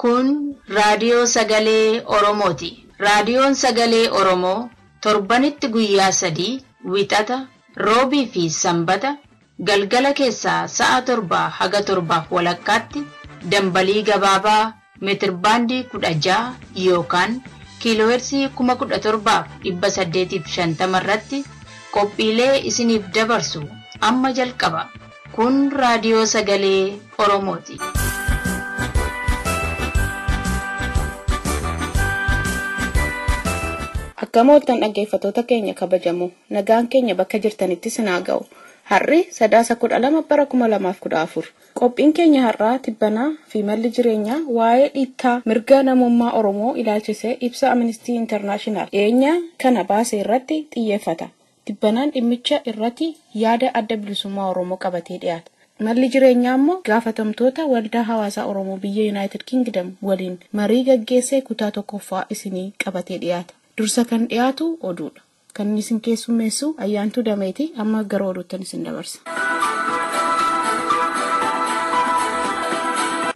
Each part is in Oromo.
Kun raadiyoo sagalee Oromooti. Raadiyoon sagalee Oromoo torbanitti guyyaa 3 wixata, roobii fi sanbata galgala keessaa sa'a 7 haga 7:30 dambalii gabaabaa meetirbaandii 16 yookaan kiiloohertzii 17,850 irratti qophiilee isiniif dabarsu amma jalqaba. Kun raadiyoo sagalee Oromooti. Akka mooltan dhaggeeffattoota keenya kabajamoo nagaan keenya bakka jirtanitti sinaa ga'u. Har'i sadaasa 12 bara 2014. Qophiin keenya har'aa tibbanaa fi malli jireenyaa waa'ee dhiittaa mirga namummaa Oromoo ilaalchisee ibsa Amnesty International dhiyeenya kana baase irratti xiyyeeffata. Tibbanaan dhimmicha irratti yaada adda bilisummaa Oromoo qabatee dhiyaata. Malli jireenyaa immoo gaafatamtoota waldaa hawaasaa Oromoo biyya United Kingdom waliin marii gaggeessee kutaa tokkoffaa isinii qabatee dhiyaata. Dursa kan dhiyaatu oduudha. Kan isin keessummeessu Ayyaantuu Dameeti. Amma gara oduuttan isin dabarsa.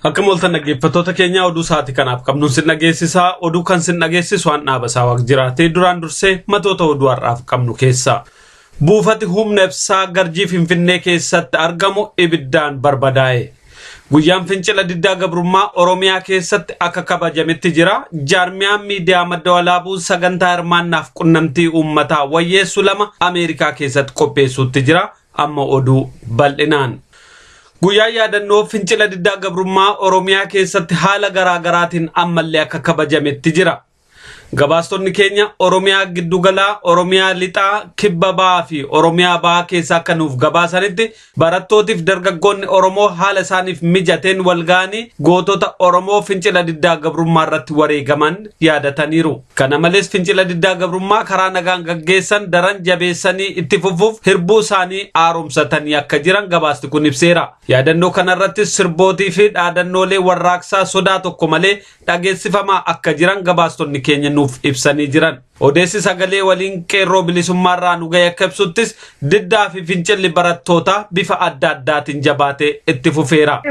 Akka mooltan dhaggeeffattoota keenya oduu sa'aatii kanaaf qabnuun sin dhageessisaa. Oduu kan sin dhageessisu waan dhaabasaa waaq jiraatee duraan dursee matoota oduu har'aaf qabnu keessa. Buufati humna ibsaa Garjii Finfinnee keessatti argamu ibiddaan barbadaa'e. Guyyaan fincila diddaa gabrummaa Oromiyaa keessatti akka kabajametti jira. Jaarmiyaan miidiyaa madda walaabuu sagantaa hirmaannaaf qunnamtii uummataa wayyeessu 2 Ameerikaa keessatti qopheessuutti jira. Amma oduu bal'inaan. Guyyaan yaadannoo fincila diddaa gabrummaa Oromiyaa keessatti haala garaagaraatiin ammallee akka kabajametti jira. Gabaastonni keenya Oromiyaa Giddugalaa, Oromiyaa Lixaa, Kibba Ba'aa fi Oromiyaa Ba'aa keessaa akka nuuf gabaasanitti barattootiif dargaggoonni Oromoo haala isaaniif mijateen wal ga'anii gootota Oromoo fincila diddaa gabrummaa irratti wareegaman yaadataniiru. Kana malees fincila diddaa gabrummaa karaa nagaan gaggeessan daran jabeessanii itti fufuuf hirbuu isaanii haaromsatanii akka jiran gabaasti kun ibseera. Yaadannoo kanarratti sirbootii fi dhaadannoolee warraaqsaa sodaa tokko malee dhageessifamaa akka jiran gabaastonni keenya nuuf ibsanii jiran. Odeessi sagalee waliin qeerroo bilisummaarraa nu ga'e akka ibsuttis diddaa fi fincilli barattootaa bifa adda addaatiin jabaatee itti fufeera.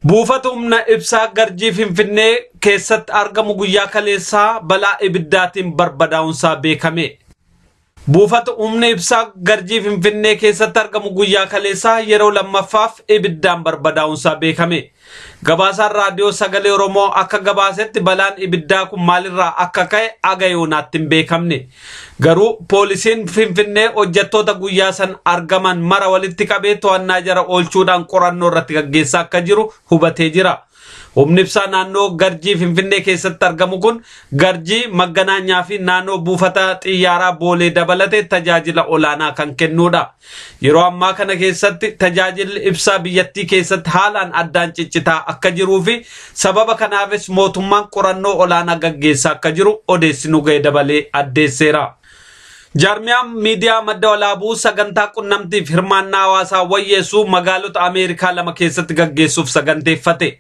Buufata humna ibsaa Garjii Finfinnee keessatti argamu guyyaa kaleessaa balaa ibiddaatiin barbadaa'uunsaa beekame. Buufata humna ibsaa Garjii Finfinnee keessatti argamu guyyaa kaleessaa yeroo lammaffaaf ibiddaan barbadaa'uunsaa beekame. Gabaasaan raadiyoo sagalee Oromoo akka gabaasetti balaan ibiddaa kun maalirraa akka ka'e aga yoonaatti hin beekamne. Garuu poolisiin Finfinnee hojjettoota guyyaa san argaman mara walitti qabee to'annaa jara oolchuudhaan qorannoo irratti gaggeessaa akka jiru hubatee jira. Humni ibsaa naannoo Garjii Finfinnee keessatti argamu kun Garjii Magganaanyaa fi naannoo buufata xiyyaaraa Boolee dabalatee tajaajila olaanaa kan kennudha. Yeroo ammaa kana keessatti tajaajilli ibsaa biyyattii keessatti haalaan addaan ciccitaa akka jiruu fi sababa kanaafis mootummaan qorannoo olaanaa gaggeessaa akka jiru odeessi nu ga'e dabalee addeesseera. Jaarmiyaan miidiyaa madda walaabuu sagantaa qunnamtiif hirmaannaa hawaasaa wayyeessuu magaalota Ameerikaa 2 keessatti gaggeessuuf saganteeffate.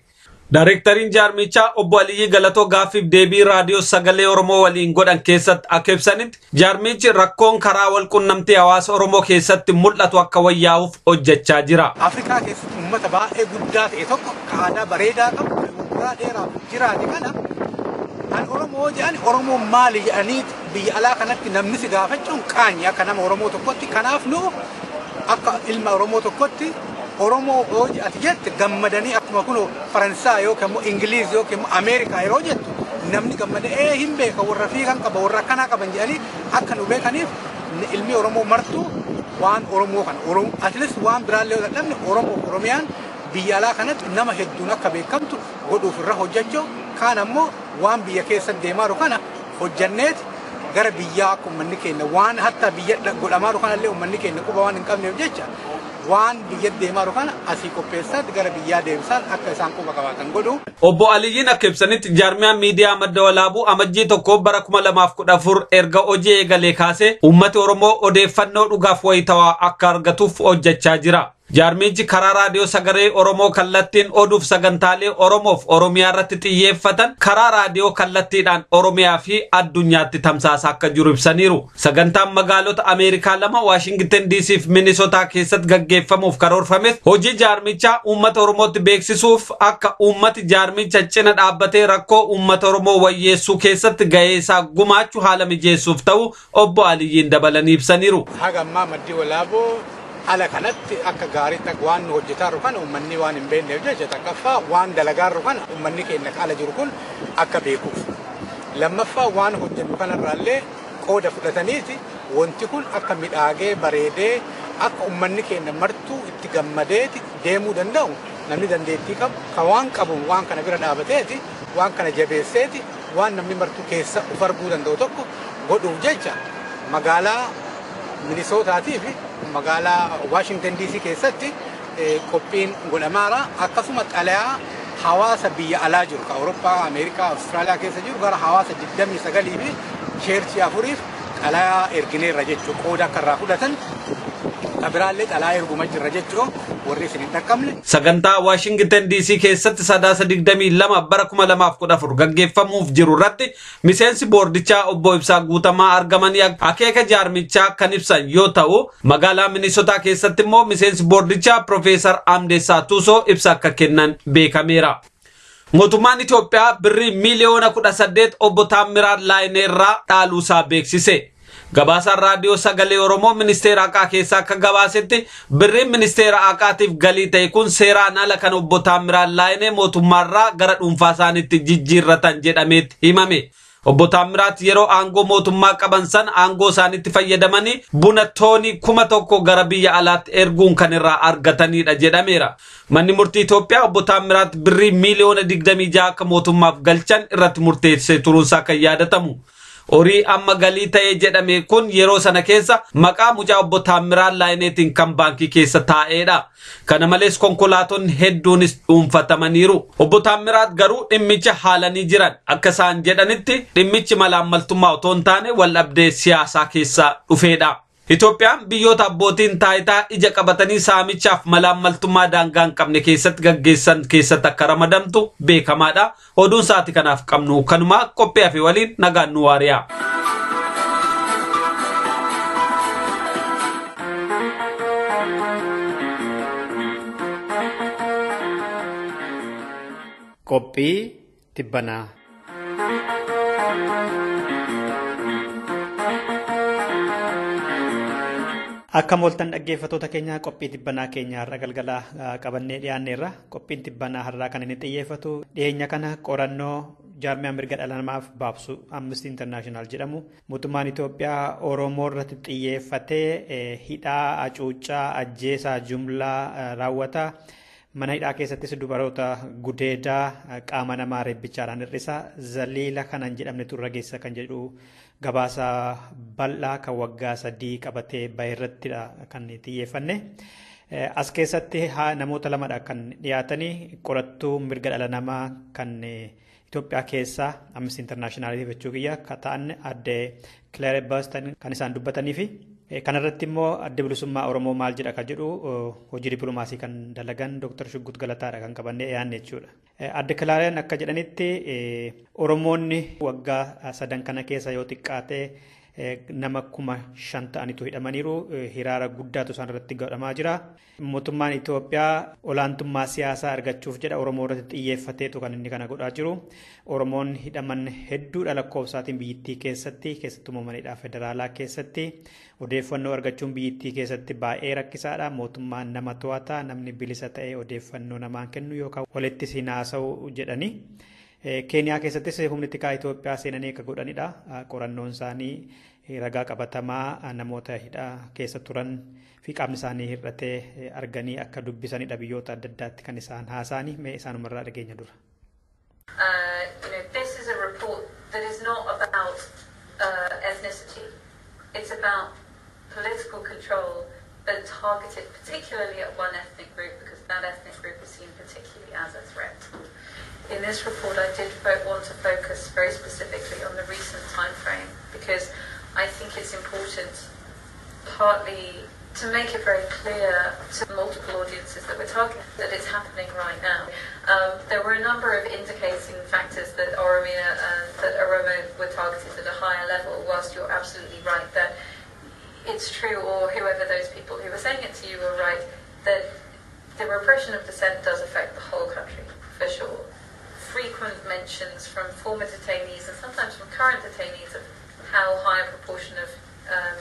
Daarektariin jaarmichaa obbo Aliyyi Galatoo gaaffiif deebii raadiyoo sagalee Oromoo waliin godhan keessatti akka ibsanitti jaarmichi rakkoon karaa wal qunnamtii hawaasa Oromoo keessatti mul'atu akka wayyaa'uuf hojjechaa jira. Afrikaa keessatti uummata baay'ee guddaa ta'e tokko ka aadaa bareedaa qabu waggaa dheeraaf jiraate kana kan Oromoo jedhan Oromoo maali jedhanii biyya alaa kanatti namni si gaafachuun qaanyi akka nama Oromoo tokkotti. Kanaaf nu akka ilma Oromoo tokkotti Oromoo yoo ati jette gammadanii akkuma kun Faransaa yookiin immoo Ingiliiz yookiin immoo Ameerikaa yeroo jettu namni gammadee hin beeka warra fiigan qaba warra akkanaa qaban jedhanii akka nu beekaniif ilmi Oromoo martuu waan Oromoo kana Oromoo at least waan biraallee yoo dadhabne Oromoo Oromiyaan biyya alaa kanatti nama hedduun akka beekamtu godhuuf irra hojjechuu kaan ammoo waan biyya keessa deemaa jiru kana hojjanneeti gara biyyaa akka uummanni keenya waan hatta biyya godhamaa jiru kanallee uummanni keenya quba waan hin qabneef jecha waan biyya deemaa jiru kana asii qopheessaatti gara biyyaa deebisaan akka isaan quba qabaatan godhu. Obbo Aliyyiin akka ibsanitti jaarmiyaan miidiyaa madda walaabuu amajjii 1 bara 2014 erga hojii eegalee kaasee uummati Oromoo odeeffannoo dhugaaf wayitawaa akka argatuuf hojjechaa jira. Jaarmichi karaa raadiyoo sagalee Oromoo kallattiin oduuf sagantaalee Oromoof Oromiyaa irratti xiyyeeffatan karaa raadiyoo kallattiidhaan Oromiyaa fi addunyaatti tamsaasaa akka jiru ibsaniiru. Sagantaan magaalota Ameerikaa 2 Waashingtan DC fi Minisotaa keessatti gaggeeffamuuf karoorfames hojii jaarmichaa uummata Oromootti beeksisuuf akka uummati jaarmicha cina dhaabbatee rakkoo uummata Oromoo wayyeessuu keessatti gahee isaa gumaachuu haala mijeessuuf ta'u obbo Aliyyiin dabalanii ibsaniiru. Haga ammaa maddi walaaboo ala kanatti akka gaariitti waan nu hojjetaa jiru kana uummanni waan hin beekneef jecha takkaffaa waan dalagaa jiru kana uummanni keenya ala jiru kun akka beekuuf. Lammaffaa waan hojjennu kanarraallee qooda fudhataniiti wanti kun akka midhaagee bareedee akka uummanni keenya martuu itti gammadeeti deemuu danda'u namni dandeettii qabu ka waan qabu waan kana bira dhaabateeti waan kana jabeesseeti waan namni martuu keessa uf arguu danda'u tokko godhuuf jecha magaalaa Minisootaatii fi magaalaa Waashingtan DC keessatti qophiin godhamaara. Akkasuma xalayaa hawaasa biyya alaa jiru ka Awurooppaa, Ameerikaa, Awustiraaliyaa keessa jiru gara hawaasa 29 fi cheerchii 4 xalayaa ergineerra jechuudha. Qooda akka irraa fudhatan kabiraallee xalayaa erguma jirra jechuudha. Warri isin hin dhaqqabne. Sagantaa Waashingtan DC keessatti sadaasa 22 bara 2014 gaggeeffamuuf jiru irratti miseensi boordichaa obbo Ibsaa Guutamaa argamanii akeeka jaarmichaa kan ibsan yoo ta'u magaalaa Minisotaa keessatti immoo miseensi boordichaa Profeesar Amdeessaa Tuusoo ibsa akka kennan beekameera. Mootummaan Itoophiyaa birrii miiliyoona 18 obbo Taammiraat Laayineerraa dhaaluusaa beeksise. Gabaasaan raadiyoo sagalee Oromoo ministeera haqaa keessaa akka gabaasetti birriin ministeera haqaatiif galii ta'e kun seeraan ala kan obbo Taammiraat Laayinee mootummaarraa gara dhuunfaa isaaniitti jijjiirratan jedhameetti himame. Obbo Taammiraat yeroo aangoo mootummaa qaban san aangoo isaaniitti fayyadamanii buna toonii 1000 gara biyya alaatti erguun kan irraa argatanidha jedhameera. Manni murtii Itoophiyaa obbo Taammiraat birrii miiliyoona 26 akka mootummaaf galchan irratti murteessee turuunsaa kan yaadatamu. Horii amma galii ta'ee jedhame kun yeroo sana keessa maqaa mucaa obbo Taammiraat Laayineetiin kan baankii keessa taa'eedha. Kana malees konkolaatonni hedduunis dhuunfatamaniiru. Obbo Taammiraat garuu dhimmicha haalanii jiran. Akka isaan jedhanitti dhimmichi malaammaltummaa otoo hin taane waldhabdee siyaasaa keessaa dhufeedha. Itoophiyaan biyyoota abbootiin taayitaa ija qabatanii saamichaaf malaammaltummaa daangaa hin qabne keessatti gaggeessan keessatti akka ramadamtu beekamaadha. Oduun sa'aatii kanaaf qabnu kanuma qophii hafe waliin nagaan nu waari'a. Qophii tibbanaa. Akka mooltan dhaggeeffattoota keenya qophii tibbanaa keenya har'a galgala qabannee dhiyaanneerra. Qophiin tibbanaa har'aa kan inni xiyyeeffatu dhiyeenya kana qorannoo jaarmiyaa mirga dhala namaaf baabsu Amnesty International jedhamu mootummaan Itoophiyaa Oromoo irratti xiyyeeffatee hidhaa, hacuuccaa, ajjeesaa jumlaa raawwata. Mana hidhaa keessattis dubaroota gudeedaa qaama namaa reebbichaadhaan hir'isa. Zaliila kanan jedhamnetu irra geessa kan jedhu gabaasa bal'aa kan waggaa 3 qabatee bahe irrattidha kan xiyyeeffanne. As keessatti namoota lamadha kan dhiyaatanii qorattuu mirga dhala namaa kan Itoophiyaa keessaa Amnesty International jechuu kiyya kan ta'an adde Claire Baston kan isaan dubbatanii fi kanarratti immoo adde bilisummaa Oromoo maal jedha kan jedhu hojii dippiloomaasii kan dalagan Dr. Shuggut Galataadha kan qabannee dhiyaanne jechuudha. Adde Claireen akka jedhanitti Oromoonni waggaa 3 kana keessa yoo xiqqaate nama 5,000 ta'anitu hidhamaniiru. Hiraara guddaatu isaan irratti godhamaa jira. Mootummaan Itoophiyaa olaantummaa siyaasaa argachuuf jedha Oromoo irratti xiyyeeffateetu kan inni kana godhaa jiru. Oromoon hidhaman hedduudha lakkoofsaatiin biyyittii keessatti keessattuu mana hidhaa federaalaa keessatti odeeffannoo argachuun biyyittii keessatti baay'ee rakkisaadha. Mootummaan nama to'ata, namni bilisa ta'ee odeeffannoo namaan kennu yookaan walitti siin haasa'u jedhani. Keeniyaa keessattis humni tikaa Itoophiyaa seenanii akka godhanidha. Qorannoon isaanii ragaa qabatamaa namoota hidhaa keessa turan fi qaamni isaanii hir'atee arganii akka dubbisanidha biyyoota adda addaatti kan isaan haasa'anii mee isaanumarraa dhageenya dura. This is a report that is not about ethnicity. It's about political control, but targeted particularly at one ethnic group because that ethnic group is seen particularly as a threat. In this report, I did want to focus very specifically on the recent time frame because I think it's important partly to make it very clear to multiple audiences that we're targeting that it's happening right now. There were a number of indicating factors that Oromia and that Oromo were targeted at a higher level, whilst you're absolutely right that it's true, or whoever those people who were saying it to you were right, that the repression of dissent does affect the whole country, for sure. Frequent mentions from former detainees and sometimes from current detainees of how high a proportion of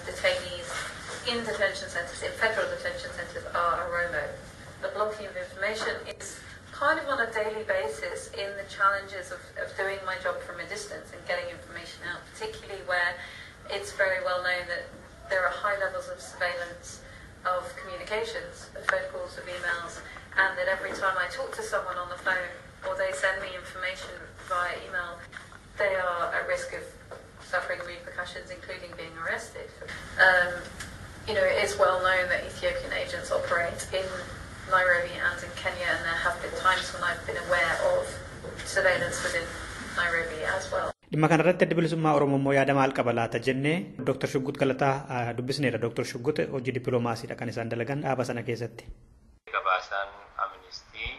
detainees in detention centres, in federal detention centres, are Oromo. The blocking of information is kind of on a daily basis in the challenges of doing my job from a distance and getting information out, particularly where it's very well known that there are high levels of surveillance of communications, of phone calls, of emails, and that every time I talk to someone on the phone or they send me information via email, they are at risk of suffering repercussions, including being arrested. It is well known that Ethiopian agents operate in Nairobi and in Kenya, and there have been times when I've been aware of surveillance within Nairobi as well. Dhimma kanarratti adda bilisummaa Oromoo immoo yaada maal qaba laata jennee Dr. Shuggut Galataa dubbisneerra. Dr. Shuggut hojii dippiloomaasiidha kan isaan dalagan dhaaba sana keessatti. Gabaasaan Amnistii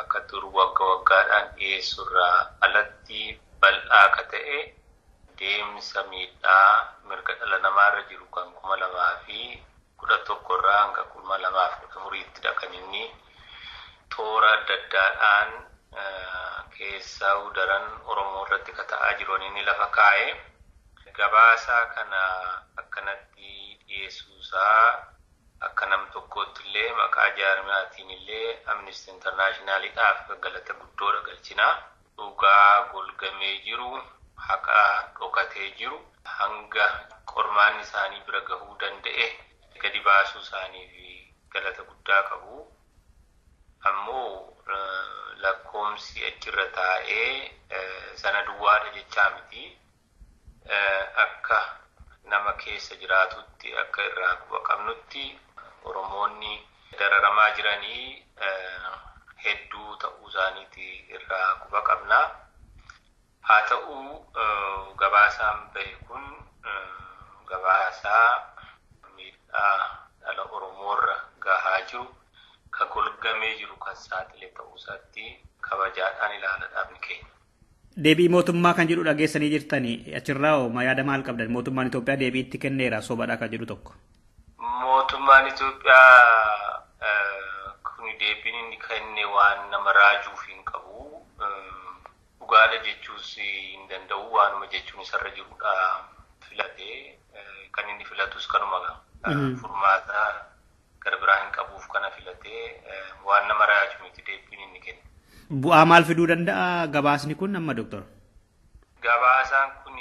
akka dur wagga waggaadhaan dhiyeessurraa alatti bal'aa akka ta'e deemsa miidhaa mirga dhala namaarra jiru kan 2011 irraa hanga 2014ttidha kan inni toora adda addaadhaan keessaa daran Oromoo irratti ka ta'aa jiru inni lafa kaa'e. Gabaasaa kana akkanatti dhiyeessuusaa akka nam tokkootti illee maqaa jaarmiyaatiin illee Amnesty Internationalidhaaf galata guddoodha galchina. Dhugaa golgamee jiru, haqa dhokatee jiru, hanga qormaanni isaanii bira gahuu danda'e gadi baasuu isaaniif galata guddaa qabu. Ammoo lakkoomsi achirra taa'ee sana duwwaadha jechaa miti. Akka nama keessa jiraatutti, akka irraa quba qabnutti Oromoonni dararamaa jiranii hedduu ta'uu isaaniiti irraa quba qabna. Haa ta'u gabaasaan bahe kun gabaasaa miidhaa dhala Oromoorra gahaa jiru, ka golgamee jiru kan saaxile ta'uu isaatti kabajaadhaan ilaala dhaabni keenya. Deebii mootummaa kan jedhu dhageessanii jirtanii achirraa hoo yaada maal qabdan? Mootummaan Itoophiyaa deebii itti kenneera sobadha kan jedhu tokko. Mootummaan Itoophiyaa kun deebiin inni kenne waan nama raajuuf hin qabu. Dhugaadha jechuus hin danda'u, waanuma jechuun isarra jirudha filatee kan inni filatus kanuma furmaata gara biraa hin qabuuf kana filatee waan nama raaju miti deebiin inni kenne. Bu'aa maal fiduu danda'a gabaasni kun amma doktor? Gabaasaan kun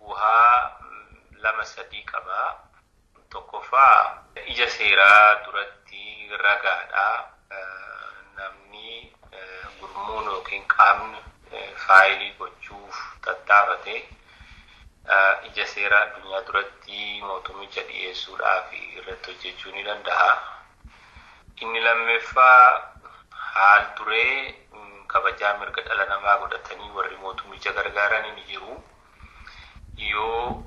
bu'aa 2-3 qaba. Tokkoffaa ija seeraa duratti ragaadha. Namni gurmuun yookiin qaamni faayilii gochuuf tattaafate ija seeraa addunyaa duratti mootummicha dhiyeessuudhaaf irratti hojjechuu ni danda'a. Inni lammaffaa haal duree kabajaa mirga dhala namaa godhatanii warri mootummicha gargaaran ni jiru. Yoo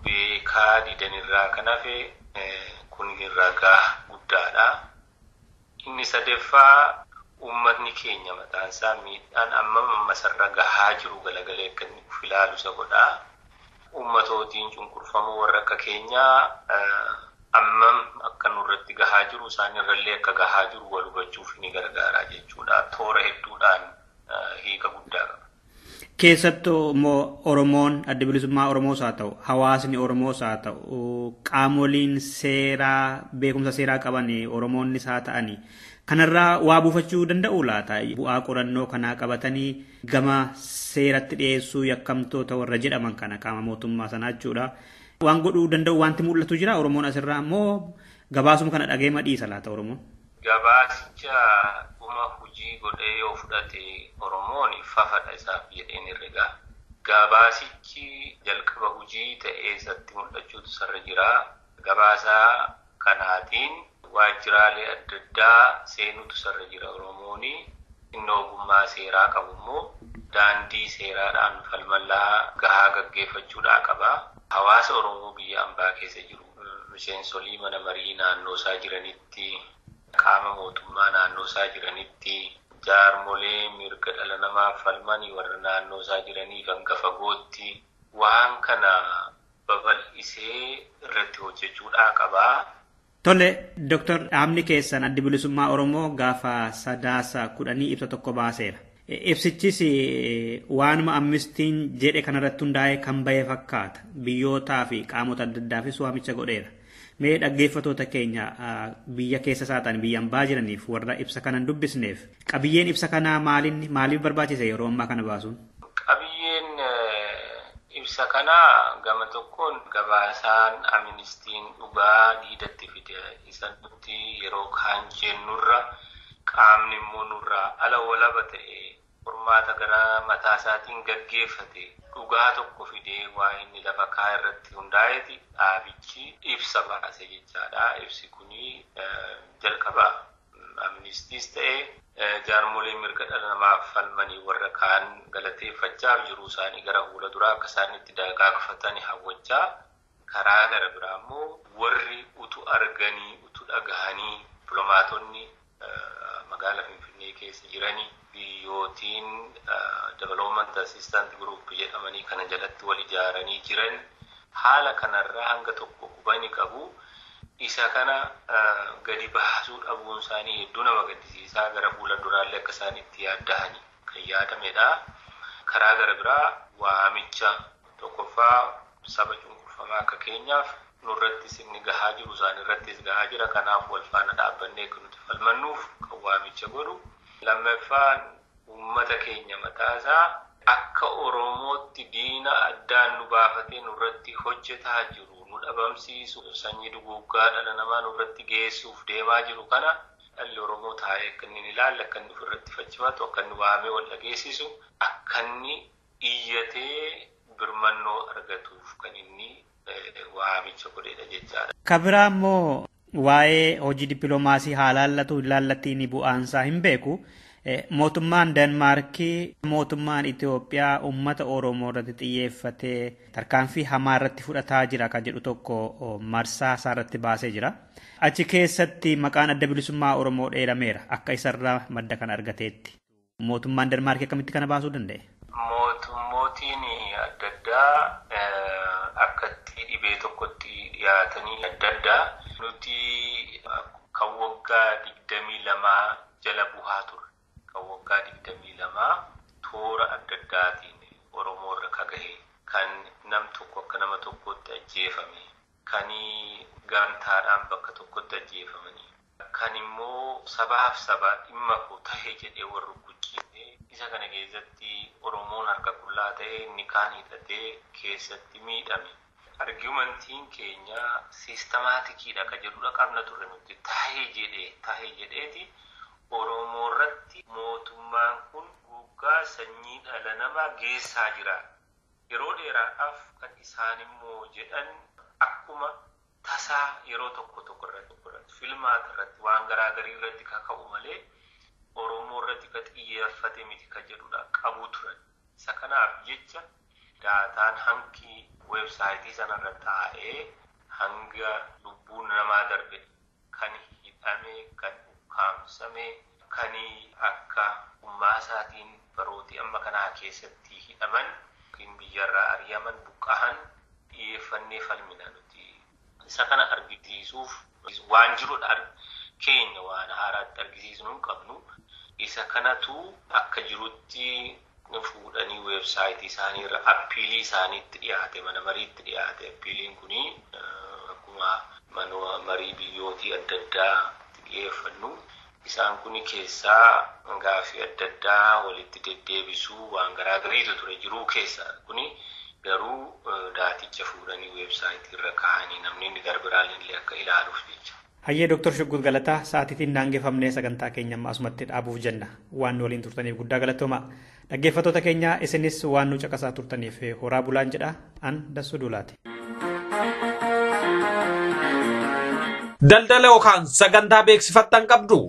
beekaa didanirraa kan hafe kun ragaa guddaadha. Inni sadaffaa uummatni keenya mataan isaa miidhaan ammam ammasarra gahaa jiru galagalee akka inni of ilaalu isa godha. Uummatootiin cunqurfamoo warra akka keenyaa ammam akka nurratti gahaa jiru isaanirrallee akka gahaa jiru wal hubachuuf ni gargaara jechuudha. Toora hedduudhaan hiika guddaa qaba. Keessattuu immoo Oromoon adda bilisummaa Oromoos haa ta'u, hawaasni Oromoos haa ta'u, qaamoliin seeraa beekumsa seeraa qaban Oromoonnis haa ta'ani. Kanarraa waa buufachuu danda'u laata? Bu'aa qorannoo kanaa qabatanii gama seeratti dhiyeessuu yakkamtoota warra jedhaman kana qaama mootummaa sanaa jechuudha. Waan godhuu danda'u wanti mul'atu jira Oromoon asirraa immoo gabaasuma kana dhagee madhiisa laata Oromoon? Gabaasicha Dhuguma hojii godhee yoo fudhate Oromoon fafadha isaaf jedheen herregaa. Gabaasichi jalqaba hojii ta'ee isatti mul'achuutu sarra jira. Gabaasaa kanaatiin waajjiraalee adda addaa seenutu sarra jira Oromooni. Inni ogummaa seeraa qabu immoo daandii seeraadhaan falmallaa gahaa gaggeeffachuudhaa qaba. Hawaasa Oromoo biyya ambaa keessa jiru miseensolii mana marii naannoo isaa jiranitti, qaama mootummaa naannoo isaa jiranitti, jaarmolee mirga dhala namaaf falmanii warra naannoo isaa jiranii hanga fagootti waan kana babal'isee irratti hojjechuudhaa qaba. Tole, Dooktar, dhaabni keessan Addi Bilisummaa Oromoo gaafa 10/9 ibsa tokko baaseera. Ibsichis waanuma Amnistiin jedhe kanarratti hundaa'ee kan bahe fakkaata. Biyyootaa fi qaamota adda addaafis waamicha godheera. Mee dhaggeeffattoota keenya biyya keessa isaa ta'an biyya ambaa jiraniif warra ibsa kanan dubbisneef qabiyyeen ibsa kanaa maalinni maaliif barbaachise yeroo ammaa kana baasuun? Qabiyyeen ibsa kanaa gama tokkoon gabaasaan Amnistiin dhugaa diidatti fide isa nuti yeroo kaan jennurra qaamni immoo nurraa ala walaba ta'e qormaata gara mataa isaatiin gaggeeffate dhugaa tokko fidee waa inni lafa kaa irratti hundaa'eeti dhaabichi ibsa baase jechaadha. Ibsi kuni jalqaba Amnistiis ta'e jaarmolee mirga dhala namaaf falmanii warra kaan galateeffachaaf jiruu isaanii gara fuula duraa akka isaan itti dagaagfatanii hawwachaa, karaa gara biraa immoo warri utu arganii utu dhagahanii diplomaatonni magaala Finfinnee keessa jiranii biyyootiin Development Assistant Group jedhamanii kana jalatti wal ijaaranii jiran haala kanarraa hanga tokko qubani qabu. Isa kana gadi baasuu dhabuun isaanii hedduu nama gaddisiisaa, gara fuula duraallee akka isaan itti yaaddahanii kan yaadamedha. Karaa gara biraa waamicha tokkoffaa saba cunqurfamaa akka keenyaaf nurrattis inni gahaa jiru isaan irrattis gahaa jira. Kanaaf wal faana dhaabbannee akka nuti falmannuuf kan waamicha godhu. Lammaffaan uummata keenya mataasaa akka Oromootti diina addaan nu baafatee nurratti hojjetaa jiru, nu dhabamsiisu, sanyii duguuggaa dhala namaa nurratti geessuuf deemaa jiru kana dhalli Oromoo taa'ee akka inni hin ilaalle, akka inni ofirratti faccifatu, akka inni waamee wal dhageessisu, akka inni iyyatee birmannoo argatuuf kan inni waamicha godhedha jechaadha. Kabiraa immoo waa'ee hojii dippiloomaasii haa laallatu hin laallattiin bu'aansaa hin beeku. Mootummaan Denmaarkii mootummaan Itoophiyaa uummata Oromoo irratti xiyyeeffatee tarkaanfii hamaa irratti fudhataa jira kan jedhu tokko marsaa isaa irratti baasee jira. Achi keessatti maqaan Adda Bilisummaa Oromoo dheerameera akka isarraa madda kana argateetti. Mootummaan Denmaarkii akkamitti kana baasuu danda'e? Mootummootiin adda addaa akkatti dhibee tokkotti dhiyaatanii adda addaa nuti kan waggaa 22 jala bu'aa turre. Kan waggaa 22 toora adda addaatiin Oromoo irra ka gahe, kan nam tokko akka nama tokkotti ajjeefame, kan gamtaadhaan bakka tokkotti ajjeefamanii, kan immoo sabaaf saba dhimma koo tahe jedhee warri guddisee isa kana keessatti Oromoon harka qullaa ta'e inni kaan hidhatee keessatti miidhame. Argumentiin keenya siistamaatikiidha ka jedhudha qabna turre nuti tahe jedheeti Oromoo irratti mootummaan kun guggaa sanyii dhala namaa geessaa jira. Yeroo dheeraadhaaf kan isaan immoo jedhan akkuma tasaa yeroo tokko tokko irratti filmaata irratti waan garaagarii irratti kaka'u malee Oromoo irratti ka xiyyeeffate miti ka jedhudha qabu turan. Isa kanaaf jecha daataan hanki weebsaayitii sanarra taa'ee hanga lubbuun namaa darbe kan hidhame, kan ukkaamsame, kan akka ummaasaatiin barootii amma kanaa keessatti hidhaman yookiin biyyarraa ari'aman buqqa'an xiyyeeffannee falmina nuti. Isa kana argisiisuuf waan jirudha keenya waan haaraatti argisiisnu hin qabnu. Isa kanatu akka jirutti fuudhanii weebsaayitii isaanii irra appiilii isaaniitti dhiyaate, mana mariitti dhiyaate. Appiiliin kuni akkuma mana marii biyyootii adda addaatti dhiyeeffannu. Isaan kuni keessaa gaaffii adda addaa walitti deddeebisuu waan garaagariitu ture jiruu keessaa kuni garuu daaticha fuudhanii weebsaayitii irra kaa'anii namni inni garbiraan illee akka ilaaluuf jecha. Hayyee Dooktar Shuggut Galataa sa'aatiitiin daangeffamnee sagantaa keenya amma asumatti dhaabuuf jenna. Waan nu waliin turtaniif guddaa galatooma. Dhaggeeffattoota keenya isinis waan nu caqasaa turtaniif horaa bulaan jedha. An Dassuu Duulaati. Daldala yookaan sagantaa beeksifattan qabdu.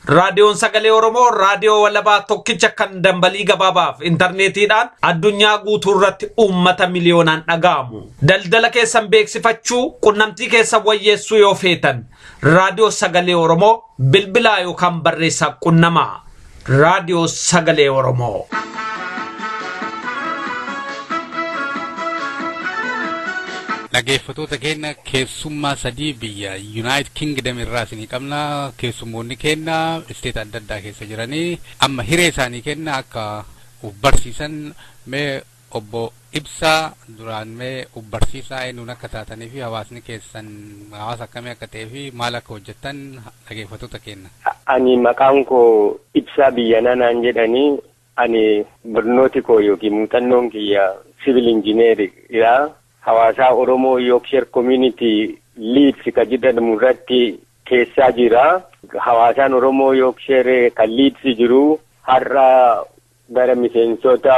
Raadiyoon Sagalee Oromoo raadiyoo walabaa tokkicha kan dambalii gabaabaaf intarneetiidhaan addunyaa guutuu irratti uummata miliyoonaan dhaga'amu. Daldala keessan beeksifachuu, qunnamtii keessan wayyeessuu yoo feetan Raadiyoo Sagalee Oromoo bilbilaa yookaan barreessaa qunnamaa. Raadiyoo Sagalee Oromoo. Dhaggeeffattoota keenya keessummaa sadii biyya United Kingdom irraa isinii qabna. Keessummoonni keenya isteeta adda addaa keessa jiranii amma hiree isaanii kenna akka uf barsiisan mee obbo Ibsaa duraan mee uf barsiisaa eenyuun akka taatanii fi hawaasni keessan hawaasa akkamii akka ta'ee fi maal akka hojjettan dhaggeeffattoota keenya. Ani maqaan koo Ibsaa Biyyanaa naan jedhanii ani barnooti koo yookiin muuxannoon kiyya civil engineer-dha. Hawaasaa Oromoo Yorkshire Community Leeds ka jedhamu irratti keessaa jira. Hawaasaan Oromoo Yorkshire kan Leeds jiru har'a gara miseensota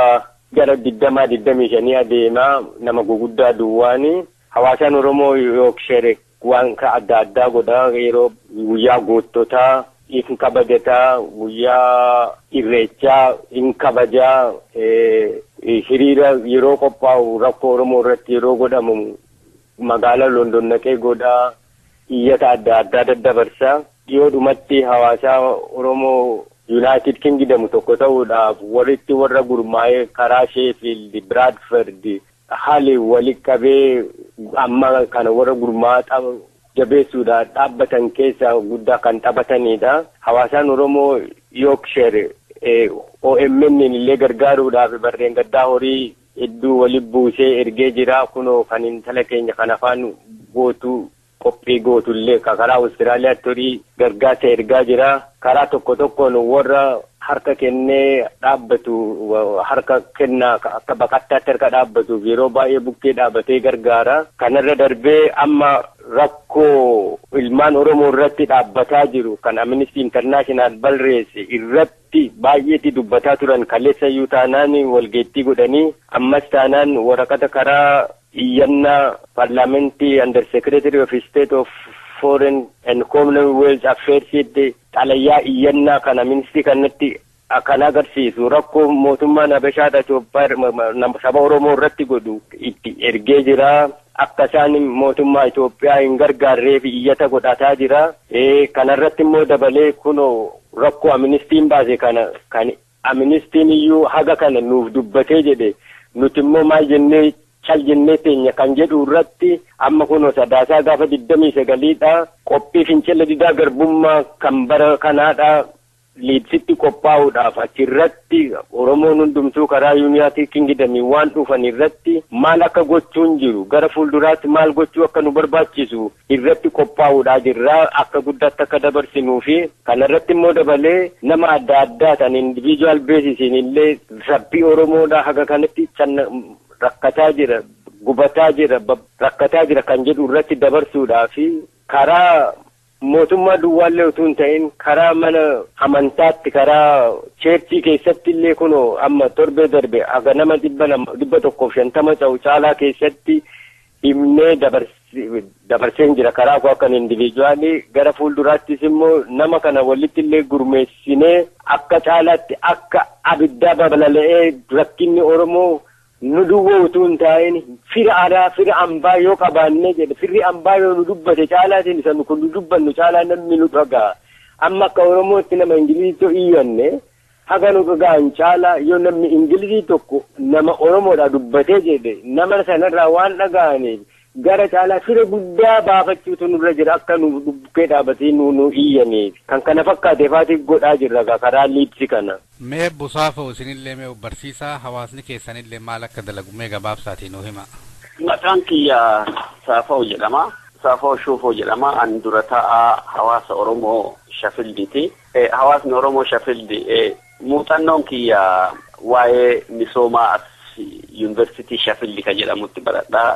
gara 20-25 adeemaa nama guguddaa duwwaani. Hawaasaan Oromoo Yorkshire waan adda addaa godha yeroo guyyaa goottotaa in kabajataa, guyyaa irreechaa in kabajaa, hiriira yeroo qophaa'u rakkoo Oromoo irratti yeroo godhamu magaalaa London naqee godhaa, iyyata adda addaa daddabarsa. Dhiyoodhumatti hawaasaa Oromoo United Kingdom tokko ta'uudhaaf walitti warra gurmaa'ee karaa Sheffield, Bradford haali walitti qabee amma kana warra gurmaa'aa jabeessuudhaan dhaabbatan keessaa guddaa kan taphatanidha. Hawaasaan Oromoo Yorkshire OMN illee gargaaruudhaaf barreen gaddaa horii hedduu walitti buusee ergee jira. Kunoo kan intala keenya kan afaan gootu qophii gootullee karaa Awustiraaliyaatti horii gargaarsa ergaa jira. Karaa tokko tokkoon warra harka kennee dhaabbatu harka kennaa akka baqattaatti harka dhaabbatuuf yeroo baay'ee bukkee dhaabbatee gargaara. Kanarra darbee amma rakkoo ilmaan Oromoo irratti dhaabbataa jiru kan Amnesty International barreesse irratti baay'eetti dubbataa turan kaleessayyuu taanaan walgeettii godhanii ammas taanaan waraqata karaa iyyannaa paarlaamentii under secretary of state of foreign and commonwealth affairs xalayyaa iyyannaa kana ministii kanatti kan agarsiisu rakkoo mootummaan Habashaadha Itoophiyaa saba Oromoo irratti godhu itti ergee jira. Akka isaan mootummaa Itoophiyaa hin gargaarreef iyyata godhataa jira. Kanarratti immoo dabalee kunoo rakkoo amnistiin baase kana kan amnistiin iyyuu haga kana nuuf dubbatee jedhe nuti immoo maal jennee cal jennee teenya kan jedhu irratti amma kunoo sadaasaa gaafa 29dha qophii fincila didaa garbummaa kan bara kanaadha Liidsitti qophaa'uudhaaf achirratti Oromoon hundumtuu karaa Yuuniyaayitid Kingidamii waan dhufan irratti maal akka gochuun jiru gara fuulduraatti maal gochuu akka nu barbaachisu irratti qophaa'uudhaa jirra akka guddaatti akka dabarsinuu fi kanarratti immoo dabalee nama adda addaa tan individual basis illee sabbii Oromoodhaa haga kanatti rakkataa jira gubataa jira rakkataa jira kan jedhu irratti dabarsuudhaa fi karaa mootummaa duwwaallee utuu hin ta'in karaa mana amantaatti karaa cheerchii keessatti illee kunoo amma torbee darbe haga nama 150 ta'u caalaa keessatti himnee dabarseen jira karaa koo akkan indiviijuwaalii gara fuulduraattis immoo nama kana walitti illee gurmeessinee akka caalaatti akka abiddaa babala'ee rakkinni Oromoo nu duwwaa utuu hin taa'in fira aadaa fira ambaa yoo qabaannee jedhe firri ambaa yoo nu dubbate caalaatiin isa nu kun nu dubbannu caalaa namni nu dhaga'a. Amma akka Oromootti nama Ingilizii iyyanne haga nu dhaga'an caalaa yoo namni Ingilizii tokko nama Oromoodhaa dubbatee jedhe nama sanarraa waan dhaga'aniif gara caalaa fira guddaa baafachuutu nurra jira akka nu bukkee dhaabatee nu iyyaniif kan kana fakkaate faatiif godhaa jirra karaa Liidsi kana. Mee busaafoo isinillee mee barsiisaa hawaasni keessanillee maal akka dalagu mee gabaabsaatiin nuu hima. Maqaan kiyya Saafoo jedhama. Saafoo Shuufoo jedhama. An dura taa'aa hawaasa Oromoo Shafildiiti. Hawaasni Oromoo Shafildi muuxannoon kiyya waa'ee misoomaa as Yuunivarsiitii Shafildi kan jedhamutti baradhaa.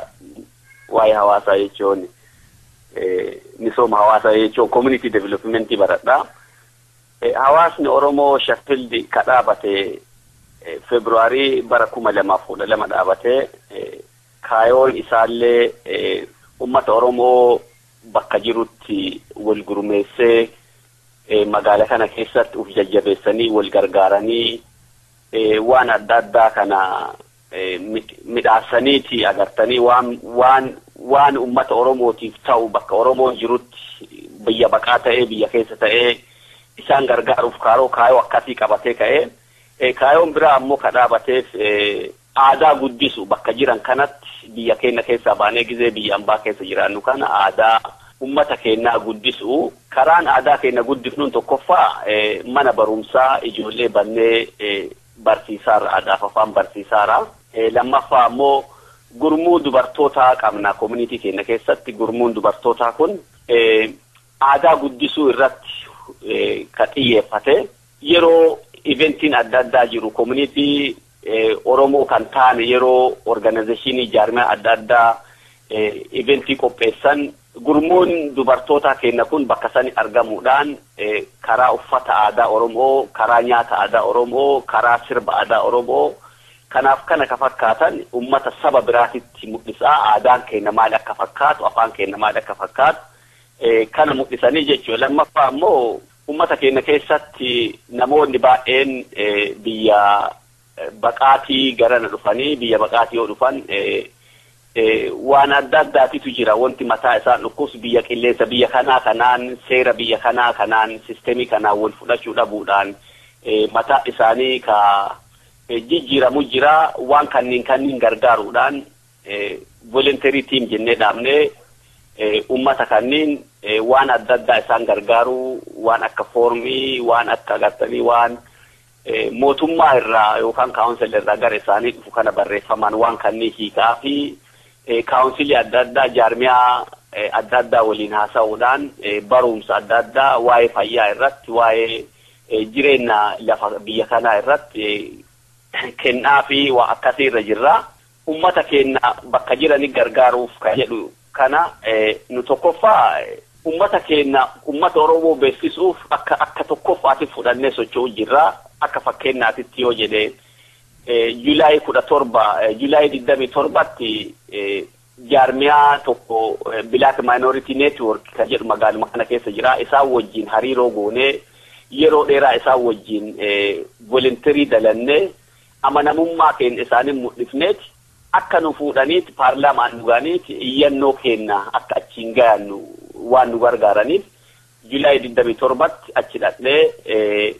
Waa'ee hawaasaa jechuun Misooma hawaasaa jechuun community development baradha. Hawaasni Oromoo Sheffield ka dhaabate Feebruaarii bara 2012 dhaabate. Kaayoon isaallee uummata Oromoo bakka jirutti wal gurmeessee magaala kana keessatti uf jajjabeessanii wal gargaaranii waan adda addaa kana midhaasaniiti agartanii waan uummata Oromootiif ta'u bakka Oromoon jirutti biyya baqaa ta'ee biyya keessa ta'ee isaan gargaaruuf kaayoo akkasii qabatee ka'ee. Kaayoon biraa ammoo ka dhaabateef aadaa guddisu bakka jiran kanatti biyya keenya keessaa baanee gizee biyya ambaa keessa jiraannu kana aadaa ummata keenyaa guddisu. Karaan aadaa keenya guddifnuun tokkoffaa mana barumsaa ijoollee bannee barsiisaarra aadaaf afaan barsiisaarra. Lammaffaa ammoo gurmuu dubartootaa qabna koominiitii keenya keessatti. Gurmuun dubartootaa kun aadaa guddisuu irratti ka xiyyeeffate. Yeroo iventiin adda addaa jiru koominiitii Oromoo kan taane yeroo organizeeshinii jaarmiyaa adda addaa iventii qopheessan gurmuun dubartoota keenya kun bakka sani argamuudhaan karaa uffata aadaa Oromoo, karaa nyaata aadaa Oromoo, karaa sirba aadaa Oromoo kanaaf kana ka fakkaatan uummata saba biraatitti mul'isaa aadaan keenya maal akka fakkaatu, afaan keenya maal akka fakkaatu kana mul'isanii jechuudha. Lammaffaa ammoo uummata keenya keessatti namoonni baay'een biyya baqaatii garana dhufanii biyya baqaatii yoo dhufan waan adda addaatitu jira. Wanti mataa isaan dhukkubsu biyya qilleensa biyya kanaa kanaan seera biyya kanaa kanaan sisteemii kanaan wal fudhachuu dhabuudhaan mataa isaanii ka jijjiiramu jira. Waan kanneen gargaaruudhaan voluntary team jennee dhaabnee uummata kanneen waan adda addaa isaan gargaaru, waan akka foormii, waan akka agartanii waan mootummaa irraa yookaan kaawunsilii irraa gara isaanii dhufu kana barreeffamaan waan kanneen hiikaa fi kaawunsilii adda addaa jaarmiyaa adda addaa waliin haasa'uudhaan barumsa adda addaa waa'ee fayyaa irratti, waa'ee jireenya lafa biyya kanaa irratti kennaa fi waa akkasii irra jirra. Uummata keenya bakka jiranii gargaaruuf kan jedhu kana nu tokkoffaa uummata keenya uummata Oromoo beeksisuuf akka tokkoffaatti fudhannee socho'u jirra. Akka fakkeenyaatitti yoo jedhe Juulaayii 17 Juulaayii 27tti jaarmiyaa tokko Black Minority Network kan jedhu magaaluma kana keessa jira. Isaan wajjin hariiroo goonee yeroo dheeraa isaan wajjin volunteerii dalannee amanamummaa keenya isaanii mul'ifneeti akka nu fuudhaniiti paarlaamaan dhugaaniiti iyyannoo keenya akka achiin gayannu waan nu gargaaraniif Juulaayii 27tti achi dhaqnee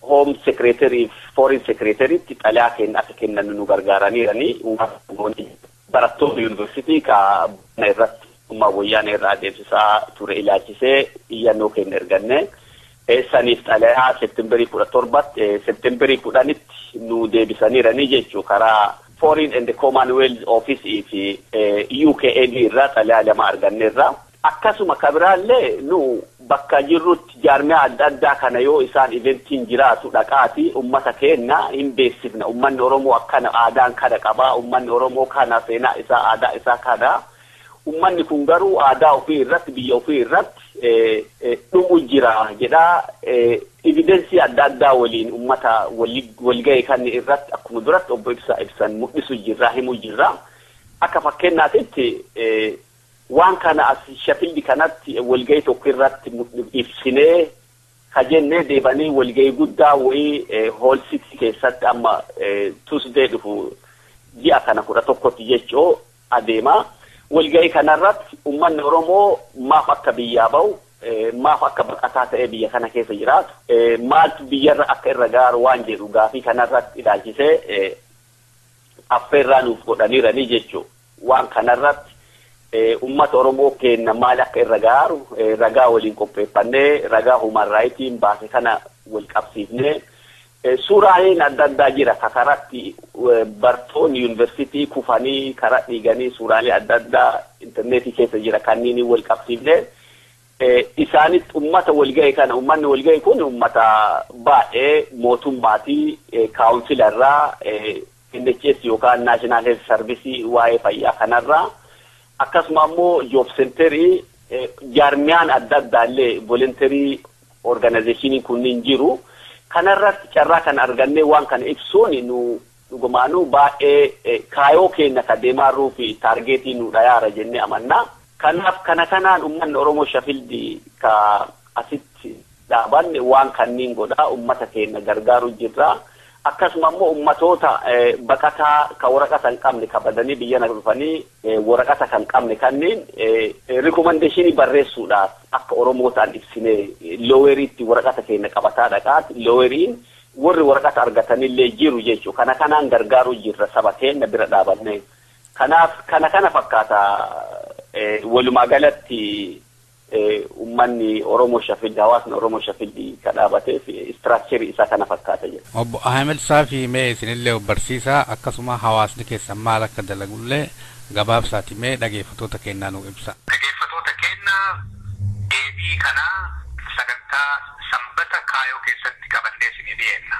Home Secretary fi Foreign Secretarytti xalayaa keenya akka kennan nu gargaaraniiranii. Barattoota yuunivarsiitii ka irratti ummaa wayyaanee irraa adeemsisaa ture ilaalchisee iyyannoo keenya erganne. Saniif xalayaa Seeptembarii 17tti Seeptembarii 10tti nu deebisaniiranii jechuu karaa Foreign and Commonwealth Office fi UKAD irraa xalayaa 2 arganneerra. Akkasuma kabiraallee nu bakka jirrutti jaarmiyaa adda addaa kana yoo isaan iventiin jiraatu dhaqaati uummata keenya hin beeksifna. Uummanni Oromoo akkana aadaan kana qabaa, uummanni Oromoo kana seenaa isaa aadaa isaa kana. Uummanni kun garuu aadaa ofii irratti biyya ofii irratti dhumu jira jedhaa evidensii adda addaa waliin uummata walga'e kan irratti akkuma duratti obbo Ibsaa ibsan mul'isu jirra, himu jirra. Akka fakkeenyaatitti waan kana as Sheffield kanatti walga'ii tokko irratti ibsinee ka jennee deebanii walga'ii guddaa wayii Hall City keessatti amma Tuesday dhufu ji'a kana 11tti jechuu adeema. Walga'ii kanarratti uummanni Oromoo maaf akka biyyaa ba'u, maaf akka baqataa ta'ee biyya kana keessa jiraatu, maaltu biyyarra akka irra gaaru waan jedhu gaafii kanarratti ilaalchisee affeerraa nuuf godhaniiranii jechuu. Waan kanarratti uummata Oromoo keenya maal akka irra gaaru ragaa waliin qopheeffannee ragaa human raayitiin baase kana wal qabsiifnee suuraaleen adda addaa jira. Kakaratti bartoonni yuunivarsiitii kufanii karaa dhiiganii suuraalee adda addaa intarneetii keessa jira kanneen wal qabsiifnee isaanitti uummata walga'e kana uummanni walga'e kun uummata baay'ee mootummaatii kaawunsilarraa NHS yookaan National Health Service waa'ee fayyaa kanarraa Akkasuma ammoo job centerii, jaarmiyaan adda addaallee voluntary organizationii kunniin jiru. Kanarratti carraa kana argannee waan kana ibsuun nu dhugumaanuu baay'ee kaayoo keenya ka deemaarruu fi targetii nu dhayaara jennee amanna. Kanaaf kana kanaan uummanni Oromoo Shafildi ka asitti dhaabanne waan kanniin godhaa uummata keenya gargaaru jirra. Akkasuma immoo uummatoota baqataa ka waraqata hin qabne ka badanii biyya na dhufanii waraqata kan qabne kanneen recommendationii barreessuudhaaf akka Oromoo ta'an ibsinee lawyeriitti waraqata keenya qabataa dhaqaati lawyeriin warri waraqata argatanillee jiru jechuudha. Kana kanaan gargaaru jirra saba keenya bira dhaabanne. Kanaaf kana kana fakkaata walumaa galatti uummanni Oromoo Shafildi, hawaasni Oromoo Shafildi ka dhaabateef structurii isaa kana fakkaata jedha. Obbo Ahmed Saafii, mee isinillee barsiisaa, akkasuma hawaasni keessan maal akka dalagullee gabaabsaati mee dhageeffatoota keenyaa nu ibsa. Dhageeffatoota keenyaa, deebii kanaa sagantaa sanbata kaayoo keessatti qabannee isinii dhiyeenya.